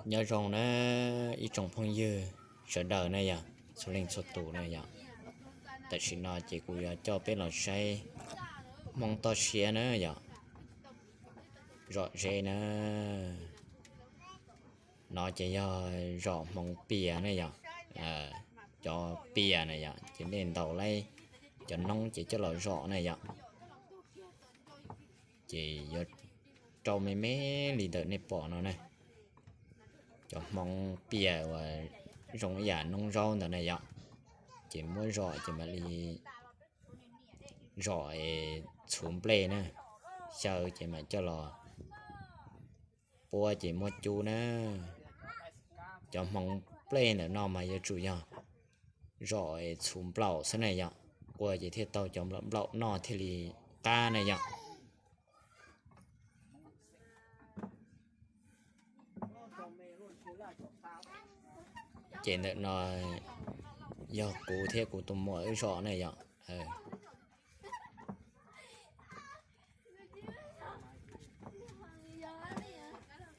Nyob zoo na ib tsoom phooj ywg sawv daws na yom, txhua leej txhua tus na yom. Tam sim no ces kuv yuav coj peb los saib Hmoob toj siab na yom, zom zeb na. No ces yog zom hmoov pias ne yom, cov pias na yom, ces nej ntaus laib cov noob ces coj los zom na yom. Ces yuav rau me me li ntawm nej pom no na. Cov hmoov pias uas zoo ib yam noob zaub ntawd na yom, ces muab zom ces mam li zom es txhuv nplej na, xyaw ces mam coj los puab ces muab cub na. Cov hmoov nplej ntawm no mas yuav tsum yog zom es txhuv nplaum xwb na yom, ua ces thiaj tau cov nplaum nplaum noj thiaj li qab na yom. Ces ntawm no yog kuv thiab kuv tus muam wb zom na yom.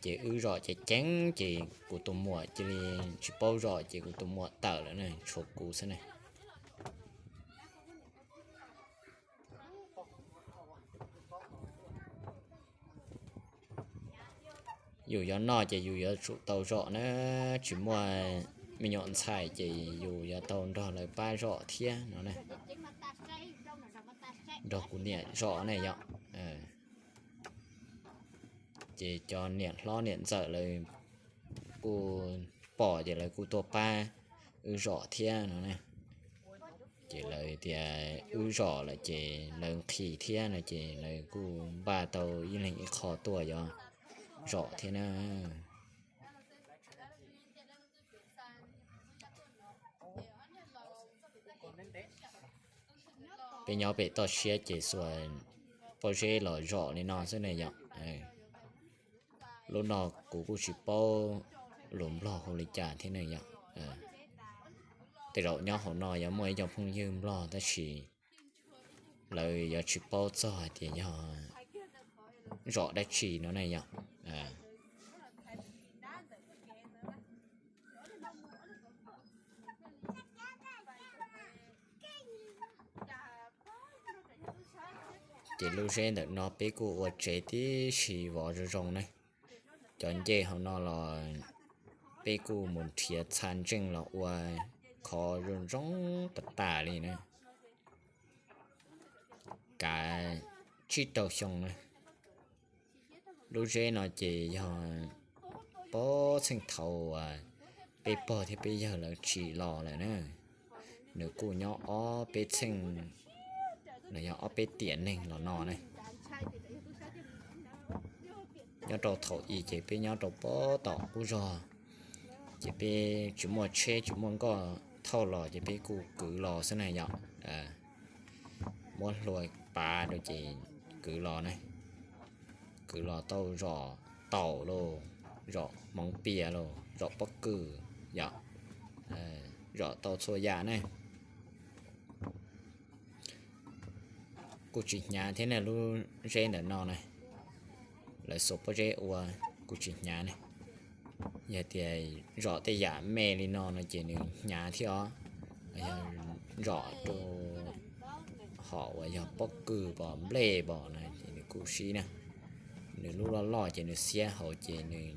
Ces wb zom ceev ceev ces kuv tus muam cia li tsis paub zom ces kuv tus muam tawm lawm ne, tshuav kuv xwb ne. Yus yuav noj ces yus yuav tsum tau zom na, tsis muaj me nyuam ntxhais ces yus yuav tau nrog lawv pab zom thiab no na. Nrog kuv niam zom ne yom. Ces cov niam hlob niam ntxawm lawv kuj pom ces lawv kuj tuaj pab wb zom thiab no na. Ces lawv tias wb zom lawm ces lawv nqhis thiab no ces lawv kuj npaj tau ib leeg ib qho tuaj yuav zom thiab na. Peb nyob pem toj siab ces xuas pob zeb los zom li no xwb ne yom. Lub no kuv kuj tsis paub lus Nplog hu li cas thiab ne yom. Tej zaum nyob hauv no yuav muaj ib co phooj ywg Nplog tab sis lawv yuav tsis paub txog hais tias yog zom dab tsi no ne yom. Ces lub zeb ntawm no peb kuj ua tsev tib si vov zoo zoo ne. Cov ncej hauv no los peb kuj mus nrhiav txha ntseej los ua khov zoo zoo tas tas li na. Kav tsib rau xyoo na. Lub zeb no ces yog pob txheej thaud uas peb pog thiab peb yawg lawv tsim los lawm na. Nws kuj nyob ob peb txheej, los yog ob peb tiam neeg los no ne. Nyob rau thaum i ces peb nyob rau pob tom qub zog, ces peb tsis muaj tsheb tsis muaj nkoj thauj los ces peb kuj kwv los xwb na yom. Muab hlua pav rau ces kwv los ne. Kwv los tau zom taum lauj, zom hmoov pias lauj, zom pob kws yom, zom tau txhua yam ne. Kuj tsis hnyav thiab ne, lub zeb ntawm no na, lawv xuas pob zeb ua kuj tsis hnyav ne. Yog tias zom tej yam me li no no ces nws hnyav thiab os. Yog zom rau hom uas yog pob kws pom nplej pom no ces nws kuj sib na. Nws lub loj loj ces nws xiab hauv ces nws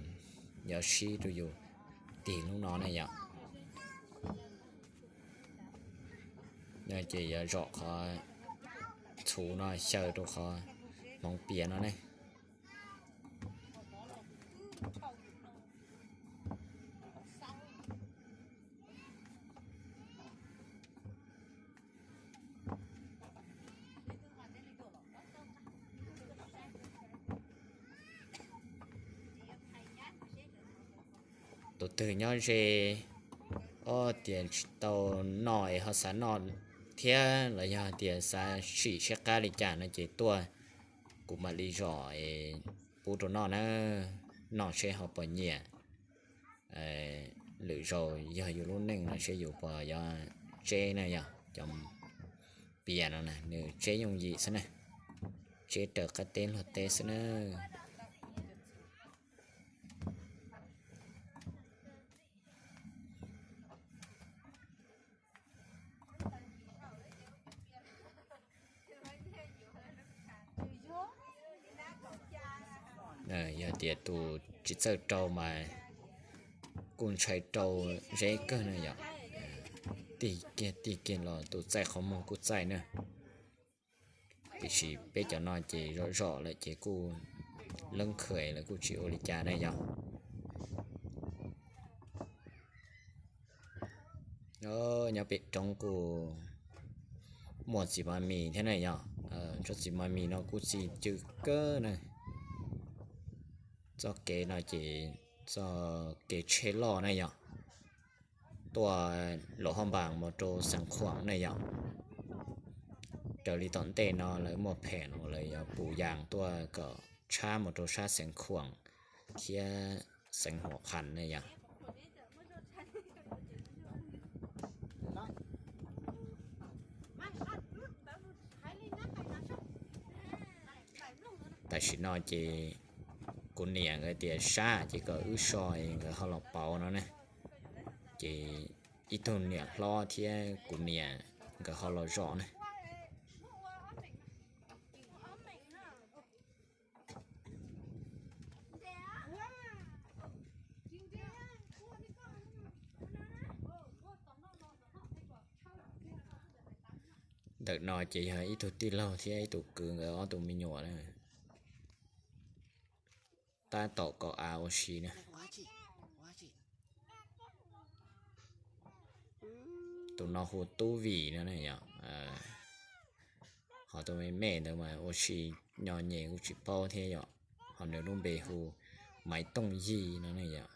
yuav sib rau yus tig lub no ne yom. No ces yuav zom qhov txhuv no xyaw rau qhov hmoov pias no ne. Tus twg nyob ze, ob tias tsis tau noj es ho xav noj thiab los yog tias xav sim siab qab li cas no ces tuaj, kuv mam li zom es pub rau noj na, noj seb ho puas nyiam. Lwm zaus yog yus lub neej no seb yus puas yuav tseb na yom. Cov pias no na nws tseb yooj yim xwb na, tseb raws qab teb luag teb xwb na. Yog tias tus tsis txawj rau mas kuj ntshai rau zeb kawg na yom. Tig kiag tig kiag los tus txaij qhov muag kuj txaij na. Tiam sis peb cov no ces zom zom lawm ces kuj leeb khawm lawm kuj tsis ua li cas na yom. Nyob pem roob kuj muaj txiv maj mis thiab na yom. Tsob txiv maj mis no kuj txi cw kawg na. Txoj kev no ces txoj kev tsheb loj na yom, tuaj Luam Hoj Npas mus rau Xeev Khuam na yom. Raws li tom ntej no lawv muaj phem no lawv yuav pus yas tuaj kom tshab mus rau sab Xeev Khuam thiab Xeev Huam Qhas na yom. Tam sim no ces kuv niam nkawd tias sab ces kom wb so nkawd ho los pauv no ne. Ces ib tug niam hlob thiab kuv niam nkawd ho los zom ne. Ntawm no ces yog ib tug tij laug thiab ib tug kwv nkawd ob tug me nyuam na. Tab tom kaum av ua si na. Tus no hu Tub Vim no na yom. Ho tus me me ntawd mas ua si nyo nyem kuj tsis paub thiab yom. Ho nws lub npe hu Maiv Tooj Yig no ne yom.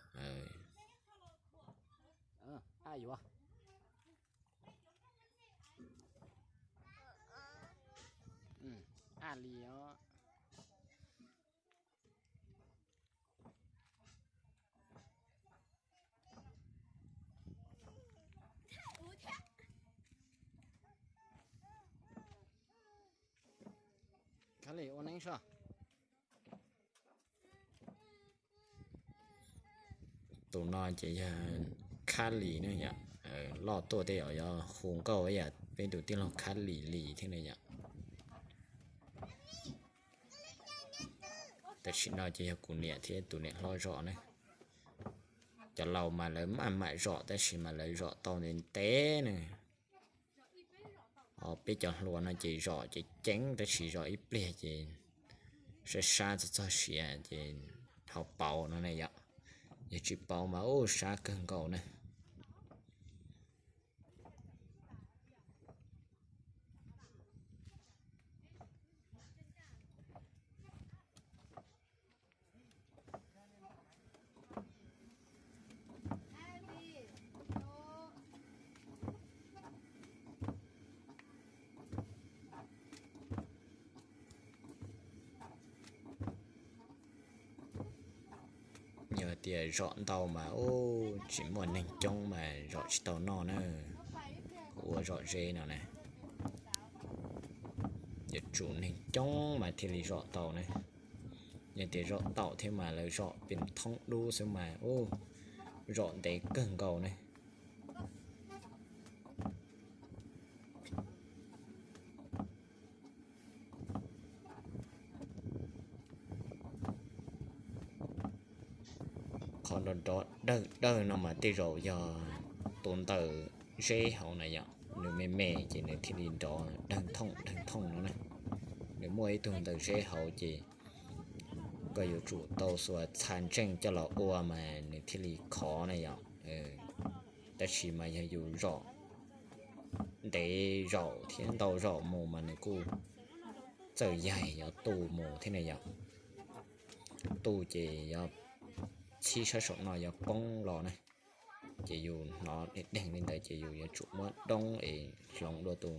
Tus no ces yog Khab Lis ne yom. Loj tuaj tej zaum yuav hu nkauj ib yam peb tus tij laug Khab Lis Lis thiab ne yom. Tam sim no ces yog kuv niam thiab tus niam hlob zom ne. Cov laus mas lawv maj mam zom tab sis mas lawv zom tau ntev ntev ne. Ho peb cov hluas no ces zom ces ceev tab sis zom ib pliag ces sab sab txog txog siav ces ho pauv no ne yom. Yog tsis pauv mas ub sab kawg nkaus ne. Yog tias zom ntau mas ub tsis muaj neeg coob mas zom tsis tau noj na. Kuv ua zom zeb no na, yuav tsum neeg coob mas thiaj li zom tau ne. Yog tias zom tau thiab mas lawv zom pem thoob dub xwb mas ub, zom ntev kawg nkaus ne. Qhov nrov nrov dawg dawg no mas tej zaum yog tus ntawm zeb hauv na yom, nws me me ces nws thiaj li nrov dawg thooj dawg thooj no na. Nws muaj ib tug ntawm zeb hauv ces koj yuav tsum tau xuas txha ntseej coj los ua mas nws thiaj li khov na yom. Tab sis mas yog yus zom ntev zaum thiab ntau zaum mus mas nws kuj txawj yaig yuav tu mus thiab na yom. Tu ces yuav txhib sab saum no yuav poob los na, ces yus hnov deeg deeg li ntawd ces yus yuav tsum muab doob es hloov dua tus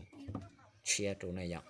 tshiab rau na yom.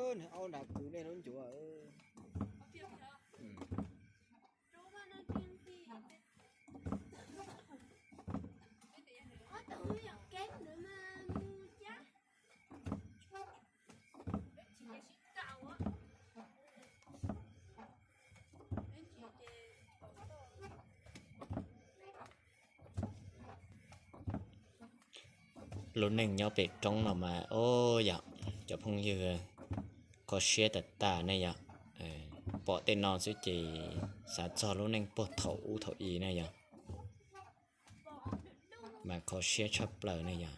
Au nram kwv nej lub ncuav. Lub neej nyob pem roob no mas, o, yog cov phooj ywg kho siab tas tas ne yog. Pom tej no xwb ces xav txog lub neej puag thaum ub thaum i ne yog. Mas kho siab tshaj plaws ne yog.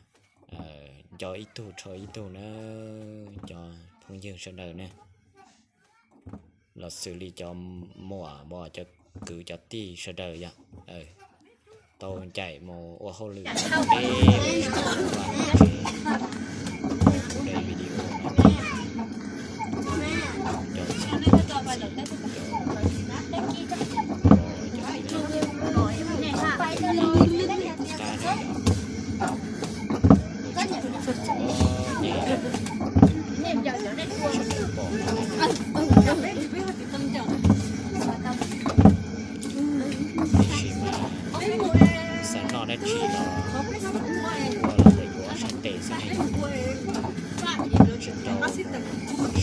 Nco ib tug rho ib tug na, cov phooj ywg sawv daws ne, los xws li cov muam, cov kwv cov tij sawv daws yog tau ncaim mus ua hauj lwm. Tab sis mas xav noj dab tsi los ua los ntawm yuav sab tes xwb ne, tsis tau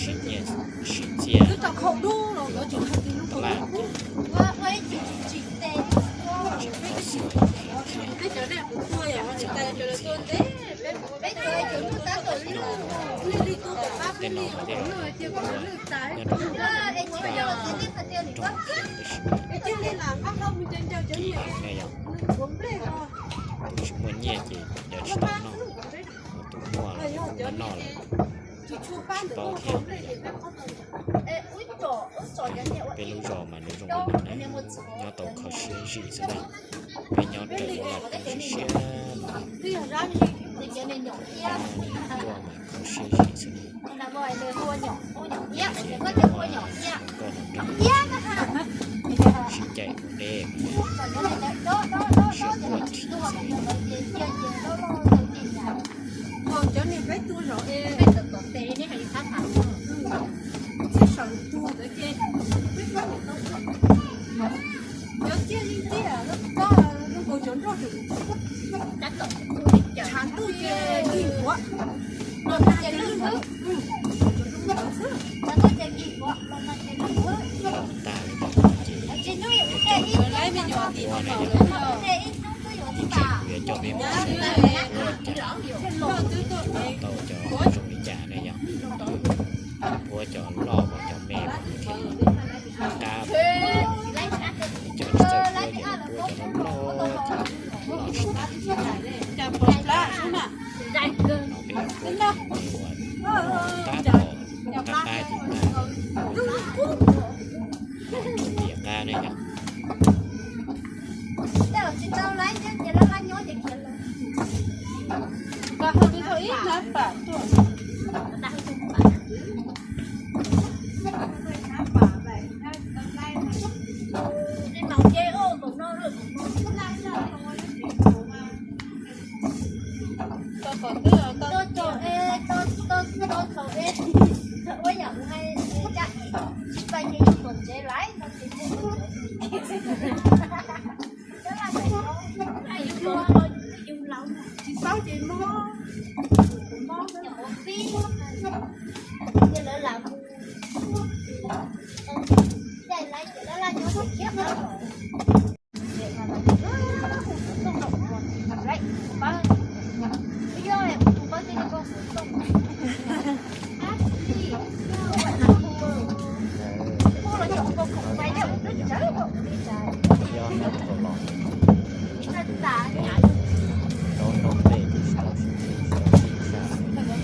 siv nyiaj siv txiaj. Tab laj tsis tau xyuas thiab, tej no mas tej zaum ua nyob rau nroog thiab tab sis mas ib heev ne yog, tus tsis muaj nyiaj ces yuav tsis tau noj, tus muaj los noj lawm tsis paub thiab. Peb lub zos mas nws zoo li no na, nyob tau kho siab zim xwb na. Peb nyob raws ub los peb siab siab no, tuaj mas kho siab zim xwb na. Nkauj hluas nraug sib ncaim ua dej, siab quaj rhib xwb. Cov niag peb tuaj zom es txij sawv tug ntawd ces peb pab niam tau cov ciaj li tiag, lub kaus cov nroj, tshav ntuj ces kig nkuav, los nag ces lwj hwb. Tag li ntawd ces ua na yog, ib tsam kuv yuav coj peb mus saib ua cas, tau cov zoo li cas ne yog. Puab cov loj mas cov me mas thiaj li qab, cov tsis txawj puab ces puab cov loj loj ces los tsis tau. Peb puab cov me uas qab qab ces tag, los tsis tias qab ne yog. Tsis paub ces mob, mob, ces lawv lam mus caij lawv ces lawv laj nyob thiab.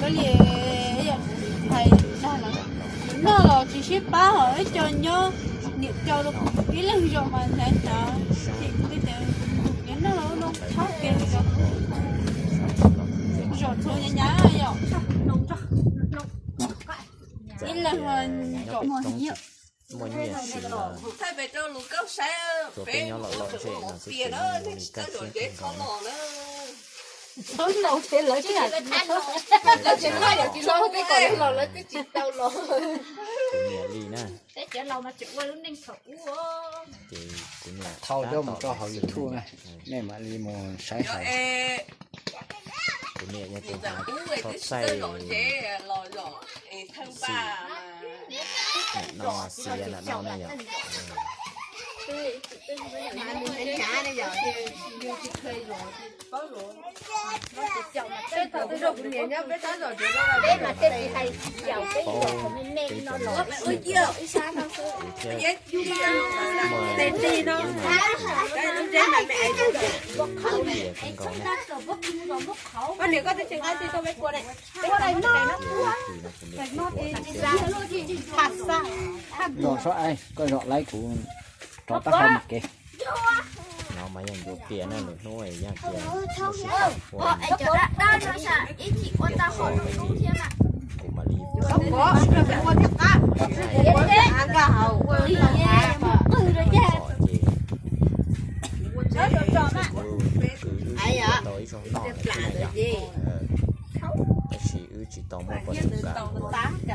Koj li hais noj los tsis sib pab, ho ib co nyob niam cau rau ib leeg zaum mas ntaiv hnyav, ces kuv thiaj tias noj los no txhob kiag li os. Zaum txhuv hnyav hnyav yom, ib leeg zaum. Muaj nyiaj siv los thaij pem rau lus kauj saib, peb nyob los lom zem no xwb ces zoo li kaj siab kawg nkaus na. Tsis laus thiab lawv tsis laus, lawv tsis laus, lawv tsis laus, lawv tsis tau los. Kuv niam li na. Peb cov laus mas tseem ua lub neej thaum ub. Ces kuv niam thauj coj mus rau hauv YouTube na, nej mam li mus saib hauv. Kuv niam yog tus hnav tsho txaij xim, nim no xiav nim no na yom. Peb mas tej tsis hais xyaum, peb xyaum me me li no los. Kuv thiab muaj ib tug niam kawg nkaus na. Zom sab, koj zom laib kuv rov tab hau mus kev. No mas yeej yuav piam na, lwm hnub yeej tias muaj sij hawm ua, kuv mam li ces kuv kwv tau ib zaug noj lawm thiab na yom. Tab sis wb tsis tau muaj pos txoos kam ua,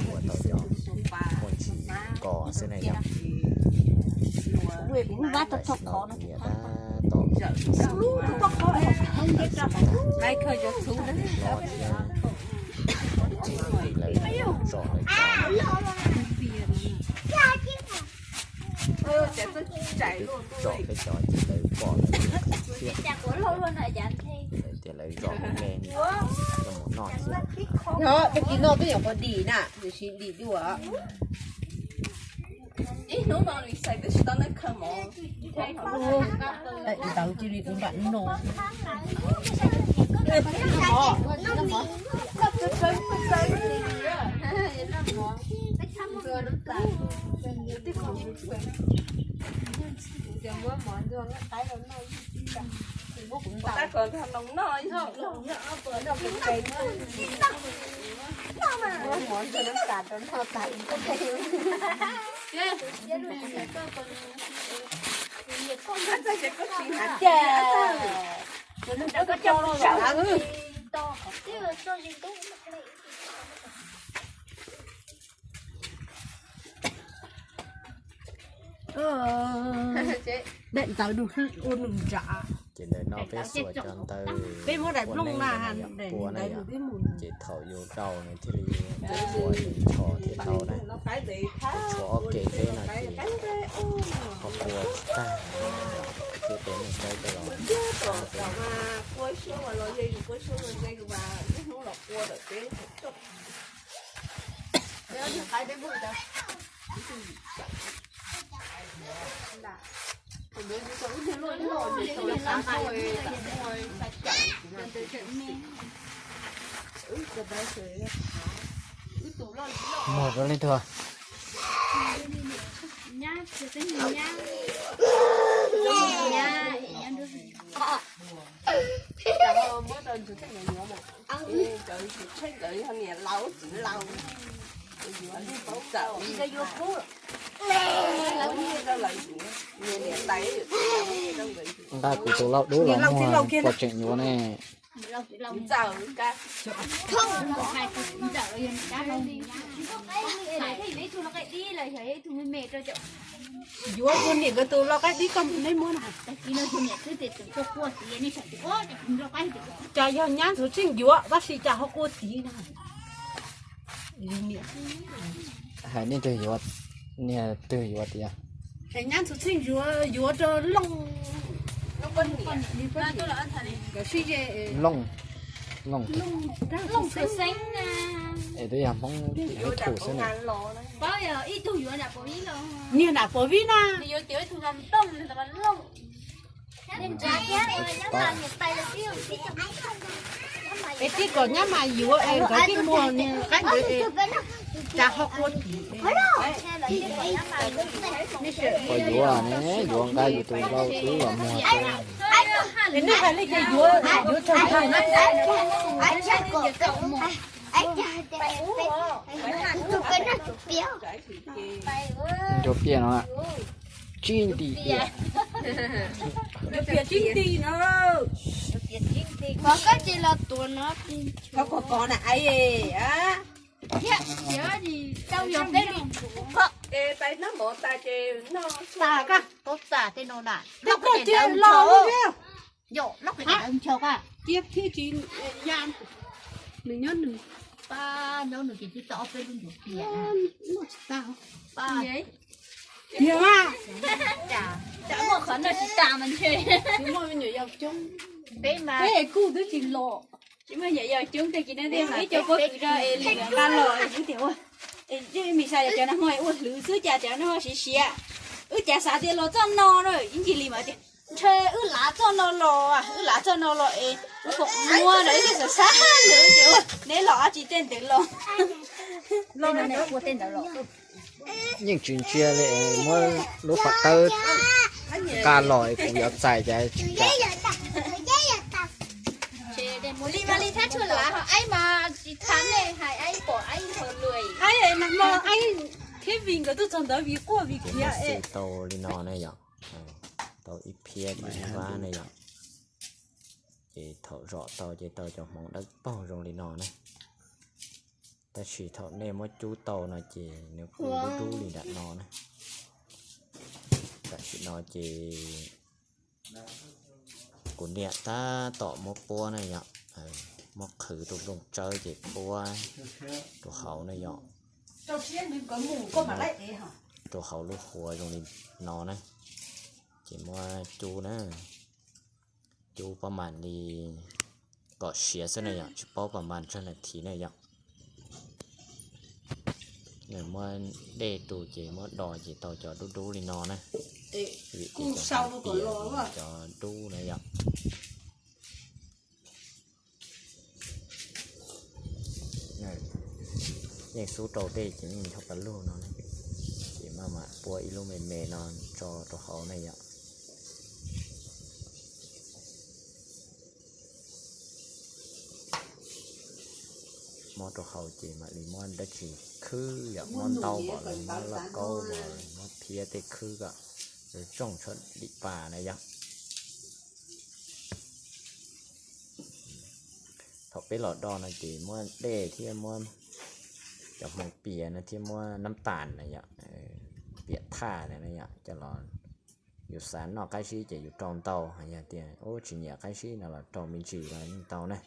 ua tau cov muaj ntsis ko xwb na yom. Tam sim no kuv niam tab tom lawv zom lawv cov, zom peb cov ces lawv pom lawv thiab, lawv tias lawv zom me me, coj mus noj thiab. Yog peb tis no twb nyuam qhuav dim na, tiam sis dim dua. Ib hnub no Lis Xais twb tsis tau noj khaws mov. Ntawd cia li kuv npam no. Ua mov ntxuag nab tas rau noj tas ib ntej. Ces koj coj los lawm. Daim ntawv nws ua nws nram. Ces ntawm no peb xuas cov ntawv, peb muab daim nplooj na, daim ntawv nws peb mus. Ces thaum yus rau nws thiaj li ua tsho thiaj tau na. Tshuav ob ke peb no ces ho ua tsis tag, thiab peb mus saib coj los. Muag rau leej twg? Nqa kuv tus lauj dub los muag puas tseem yuav ne? Yuav kuv niam nkawd tus lau qaib dib koj neb muab na. Cas yog nyab ntxhuav tsheej yuav tab sis cas ho qua tid na. Hais niaj twg yuav, niaj twg yuav tias. Nyab ntxhuav tsheej yuav, yuav rau Looj, Looj, es twb yog Hmoob tim Hmoob Thum xwb na. Niag nram Puas Vib na. Es tij kom nyab mas yuav es nkawd tij muag niag qaib ntawd es cas ho qua tid. Puas yuav ne, yuav nqa yus tus lau dub los muag. Es nej hais li ces yuav, yuav tag tag na. Ncuav piaj no. Tsib nti piam. Piam tsib nti no. Koj ces los tuav no. Koj kov kov na, ai. Thiab tau yog peb li. Pais noj mov tas ces noj tas koj. Tau tas tej no na. Tej koj ces los thiab. Yog loj pem ntawd ntshaw koj. Tiab thiab tsis ya. Nws nyob nws. Pab nyob nws ces twb tau ob peb lub ncuav piam. Noj tsis tas. Pab. Tiag. Tsam muaj qhov noj tsis tas mas ntshe. Tsis muaj me nyuam yaus coob. Peb mas. Peb kuj twb tsis los. Tsis muaj nyuam yaus coob tej kis no tej ib co pob kws rau es li nqa los es kuv tias ua, es me xav cov nag hmo ua hlwv xwb cas cov nag hmo siav siav. Wb cas xav tias los txoj no na, ib ncig li mas tias ntshe wb lav txoj no los, wb lav txoj no los es ua foom muab no ib txoj xav xav ntawd ces ua neb los ob tsis tej ntawd los. Yeej tsis ntsia li, muab lub pam tawb nqa los kuv yuav txais cas tsis kam. Li mas li thab tshua lav ho aib mas tsis thab nej hais aib pom aib nqhau luag. Aib nag hmo aib thiab vim nkawd tuaj txog ntawd vim quaj vim khiav es tau li no ne yom. Tau ib phiab ib vab ne yom. Ces thaum zom tau ces tau cov hmoov dawb paug zoo li no ne. Tab sis thaum nej muab cub tau no ces nws kuj dub dub li nram no na. Tam sim no ces kuv niam tab tom muab puab na yom, muab qhwv rau nplooj tsawb ces puab rau hauv na yom. Rau hauv lub huav zoo li no na, ces muab cub na. Cub pab mam li kom siav xwb na yom, tsis paub pab mam tsawg nas this na yom. Nws muab dej tus ces muab do ces tau cov dub dub li no na. Vim tias cov dub na yom. Yeej xub rau dej ces yeej ncho pas lug no, ces maj mam puab ib lub me me no tso rau hauv ne yom. Muab rau hauv ces mam li muab dab tsi khwb yom, muab ntaub npam los muab lauj kaub npam los muab phiab tej khwb kom zoo tshaj dim pas na yom. Thaum peb los do no ces muab dej thiab muab cov hmoov pias no thiab muab nab tas na yom, piam thaj na yom, coj los yus xav noj qab zib ces yus rau ntau, yog tias ub tsis nyiam qab zib no los rau me ntsis los yeej tau na.